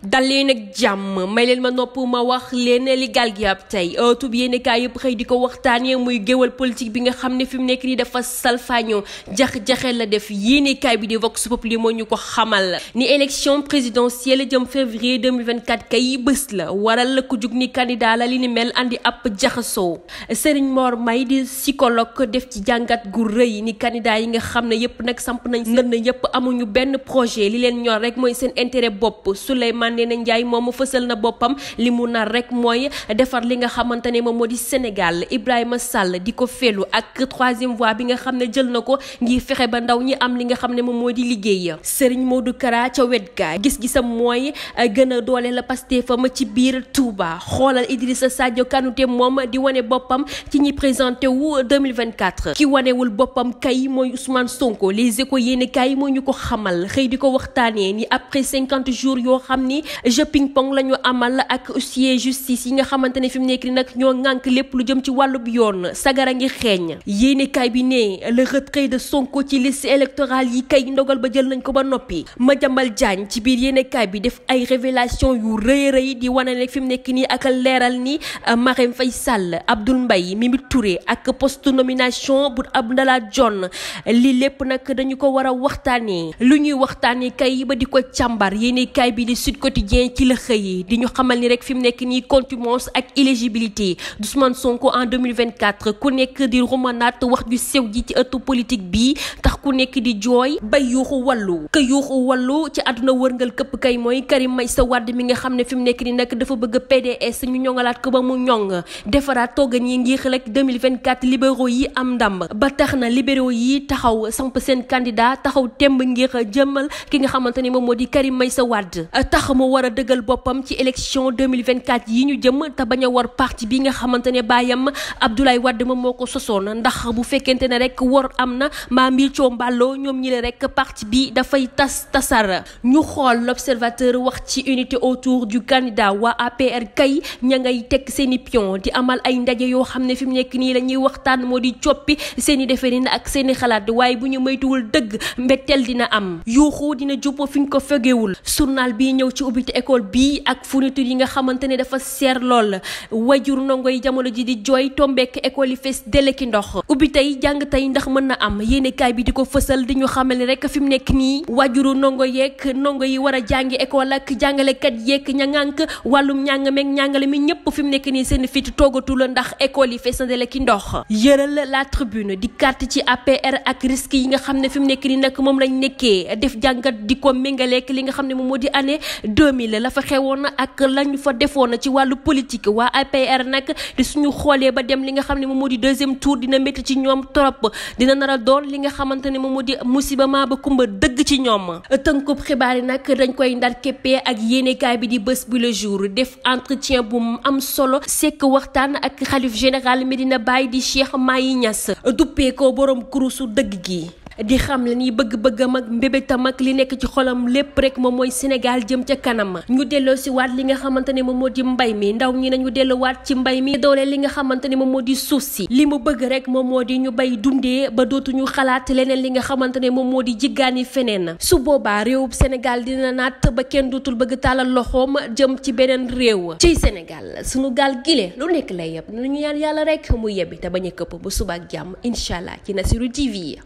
dal leen ak jàmm may leen ma nopp ma wax leen li gal gi ab tey tub yéenekaay yëpp xëy di ko waxtaanee muy géwal politique bi nga xam ne fi mu nekk nii dafa salfaañoo jax-jaxe la def yéenekaay bi di Vox Populi moo ñu ko xamal ni élection présidentielle jëm février 2024 kay bés la waral la ko jug ni candidat la li ni mel andi ab jaxasoo Serigne Mor May di psychologue def ci jàngat gu rëy ni candidat yi nga xam ne yëpp nag samp nañ ndënd yëpp amuñu benn projet li leen ñor rek mooy seen intérêt bopp Souleymane Ndéné Ndiaye moom fësal na boppam li mu nar rek mooy defar li nga xamante ne moom moo di Sénégal Ibrahima Sall di ko feelu ak troisième voie bi nga xam ne jël na ko ngir fexe ba ndaw ñi am li nga xam ne moom moo di liggéey Serigne Modou Kara ca wet ga gis-gisam mooy gën a doole la Pastefam ci biir Touba xoolal Idrissa Sadio Kanouté moom di wane boppam ci ñi présenté wu 2024 ki wanewul boppam kay mooy Ousmane Sonko Les Échos yéenekaay moo ñu ko xamal xëy di ko waxtaanee ni après 50 jours yoo xam ni jeu ping pong la ñu amal ak huissier justice yi nga xamante ne fi mu nekk ni nag ñoo ŋànk lépp lu jëm ci wàllub yoon sagara ngi xeeñ yéenekaay bi ne le retrait de Sonko ci liste électorale yi kay ndogal ba jël nañ ko ba noppi Madiambal Diagne ci biir yéenekaay bi def ay révélation yu rëy rëy di wane ne fi mu nekk nii ak leeral ni Marème Faye Sall Abdoul Mbaye Mimi Touré ak poste nomination bu Abdallah Dionne li lépp nag dañu ko war a waxtaanee lu ñuy waxtaanee kay ba di ko càmbar yéenekaay bi di Sud Quotidien ci la xëy di ñu xamal ni rek fi mu nekk nii contumace ak illégibilité d'Ousmane Sonko en 2024 ku nekk di romanaat wax ju sew ji ci ëttu politique bi tax ku nekk di jooy bay yuuxu wallu ci àdduna wërngal këpp kay mooy Karim Meïssa Wade mi nga xam ne fi mu nekk nii nag dafa bëgg PDS ñu ñoŋalaat ko ba mu ñoŋ defaraat toogan yi ngir rek 2024 libéraux yi am ndam ba tax na libéraux yi taxaw samp seen candidat taxaw temb ngir jëmmal ki nga xamante ni moom moo di Karim Meïssa Wade tax mu war a dëggal boppam ci élection 2024 yi ñu jëm te bañ a war parti bi nga xamante ne baayam Abdoulaye Wade moom moo ko sosoon ndax bu fekkente ne rek war am na maa mbir coo mbàlloo ñoom ñi le rek parti bi dafay tasar ñu xool l'observateur wax ci unité autour du candidat waa APR kay ña ngay teg seen i pion di amal ay ndaje yoo xam ne fi mu nekk nii la ñuy waxtaan moo di coppi seen i deferin ak seen i xalaat waaye bu ñu moytuwul dëgg mbetteel dina am yuuxu dina jubbo fi ñu ko fegewul journal bi ñëw ci ubbite école bi ak fourniture yi nga xamante ne dafa seer lool wajur ndongo yi jamono ji di jooy tombeek école yi fees dele ki ndox ubbi tey jàng tey ndax mën na am yéenekaay bi di ko fësal di ñu xamal ni rek fi mu nekk nii wajuru ndongo yi war a jàngi école ak jàngalekat yeeg ña ngànk wàllum njàng meeg njàngale mi ñëpp fi mu nekk nii seen fit toogatu la ndax école yi fees na dele ki ndox yëral la tribune di carte ci APR ak risque yi nga xam ne fi mu nekk nii nag moom lañ nekkee def jàngat di ko méngaleek li nga xam ne moom moo di année 2000 la fa xewoon ak lañu fa defoon ci wàllu politique waa APR nag di suñu xoolee ba dem li nga xam ne moom moo di deuxième tour dina métti ci ñoom trop dina nar a doon li nga xamante ne moom moo di musiba maa ba kumba dëgg ci ñoom tënkub xibaar yi nag dañ koy ndar képpee ak yéenekaay bi di Bës Bi Le Jour def entretien bu am solo sekk waxtaan ak xalif général Medina Baye di Cheikh Mahi Niass duppee ko borom kurusu dëgg gi di xam la ni bëgg-bëggam ak mbébétam ak li nekk ci xolam lépp rek moom mooy Sénégal jëm ca kanam ñu delloo si waat li nga xamante ne moom moo di mbay mi ndaw ñi nañu delloowaat ci mbay mi doole li nga xamante ne moom moo di suuf si li mu bëgg rek moom moo di ñu bay dundee ba dootuñu xalaat leneen li nga xamante ne moom moo di jiggaani feneen su boobaa réewub Sénégal dina naat ba kenn dootul bëgg tàllal loxoom jëm ci beneen réew ciy Sénégal sunu gaal gile lu nekk lay yeb nañu ñaan yàlla rek mu yebbi te bañ a këpp ba suba ak jàmm incha allah ci Nassirou TV